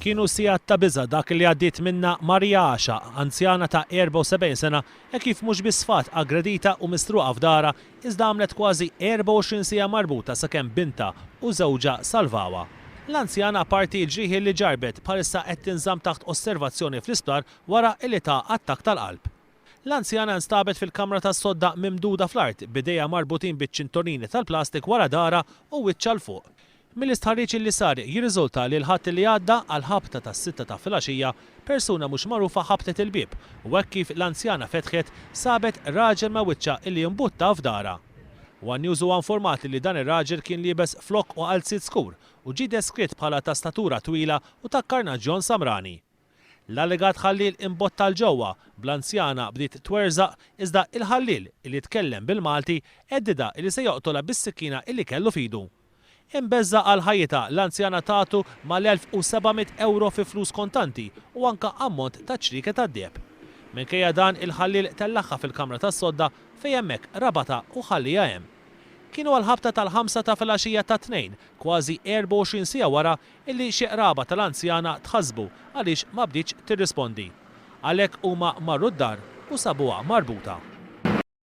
Kienu sigħat ta' biża' dak li għaddiet minnha Maria Għaxaq, anzjana ta' 74 sena, hekk kif mhux biss sfat aggredita u misruqa f'darha iżda għamlet kważi 24 siegħa marbuta sakemm bintha u żewġha salvawha. L-anzjana apparti l-ġrieħi li ġarrbet bħalissa qed tinżamm taħt osservazzjoni fl-isptar wara li ta attakk tal-qalb. L-anzjana nstabet fil-kamra tas-sodda mimduda fl-art b'idejha marbutin biċ-ċintorini tal-plastik wara daharha u wiċċha 'l fuq. Mill-istħarriġ li sar jirriżulta li l-Ħadd li għadda għall-ħabta tas-sitta ta' filgħaxija persuna mhux magħrufa ħabtet il-bieb u hekk kif l-anzjana fetħet sabet raġel ma' wiċċha illi imbuttha f'darha. One News huwa informat li dan ir-raġel kien liebes flokk u qalziet skur u ġie deskritt bħala ta' statura twila u ta' karnaġġjon samrani. L-allegat ħalliel imbotta 'l ġewwa, bl-anzjana bdiet twerżaq iżda il-ħalliel, illi tkellem bil-Malti, heddidha illi se joqtolha bis-sikkina illi kellu f'idu. Imbeżżgħa għal ħajjitha, l-anzjana tatu mal-1,700 ewro fi flus kontanti u anke ammont ta' ċrieket tad-deheb. Minkejja dan, il-ħalliel tellagħha fil-kamra tas-sodda fejn hemmhekk rabatha u ħalliha hemm. Kienu għall-ħabta tal-ħamsa ta' filgħaxija tat-Tnejn, kważi 24 siegħa wara, illi xi qraba tal-anzjana tħassbu għaliex ma bdietx tirrispondi. Għalhekk huma marru d-dar u sabuha marbuta.